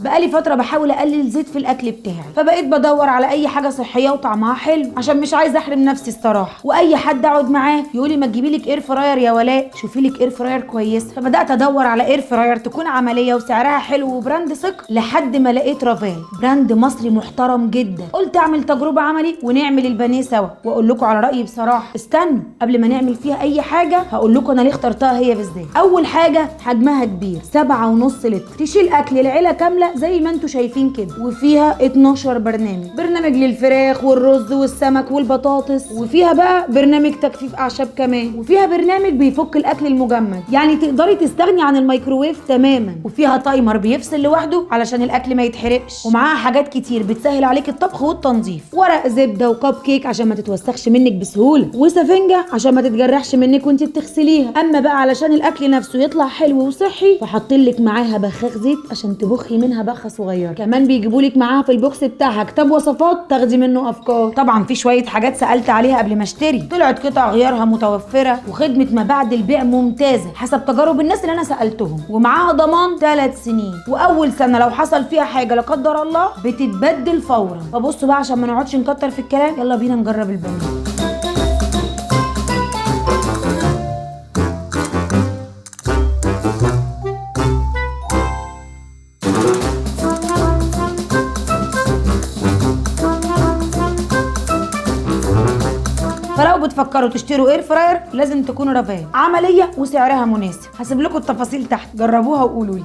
بقالي فترة بحاول اقلل زيت في الاكل بتاعي، فبقيت بدور على اي حاجة صحية وطعمها حلو عشان مش عايزه احرم نفسي الصراحة. واي حد اقعد معاه يقولي ما تجيبي لك air fryer يا ولاء، شوفي لك air fryer كويسة. فبدات ادور على air fryer تكون عملية وسعرها حلو و brand ثقة، لحد ما لقيت رافال، brand مصري محترم جدا. قلت اعمل تجربه عملي ونعمل البانيه سوا واقول لكم على رايي بصراحة. استنوا قبل ما نعمل فيها اي حاجة هقول لكم انا ليه اخترتها هي بالذات. اول حاجة حجمها كبير، 7.5 لتر، تشيل اكل العيلة كاملة زي ما انتم شايفين كده، وفيها 12 برنامج، برنامج للفراخ والرز والسمك والبطاطس، وفيها بقى برنامج تجفيف اعشاب كمان، وفيها برنامج بيفك الاكل المجمد، يعني تقدري تستغني عن الميكروويف تماما، وفيها timer بيفصل لوحده علشان الاكل ما يتحرقش، ومعاها حاجات كتير بتسهل عليك الطبخ والتنظيف، ورق زبدة وكب كيك عشان ما تتوسخش منك بسهولة، وسفنجه عشان ما تتجرحش منك وانت بتغسليها. اما بقى علشان الاكل نفسه يطلع حلو وصحي، فحاطين لك معاها بخاخ زيت عشان تبخي منها بخه صغيرة. كمان بيجيبوا لك معاها في ال box بتاعها كتاب وصفات تاخدي منه افكار. طبعا في شوية حاجات سالت عليها قبل ما اشتري، طلعت قطع غيارها متوفرة وخدمه ما بعد البيع ممتازة حسب تجارب الناس اللي انا سالتهم، ومعاها ضمان 3 سنين، واول سنة لو حصل فيها حاجة لا قدر الله بتتبدل فورا. فبصوا بقى عشان ما نقعدش نكتر في الكلام، يلا بينا نجرب البانيه. فلو بتفكروا تشتروا air fryer لازم تكون رافال، عملية وسعرها مناسب. هسيب لكم التفاصيل تحت، جربوها وقولوا لي.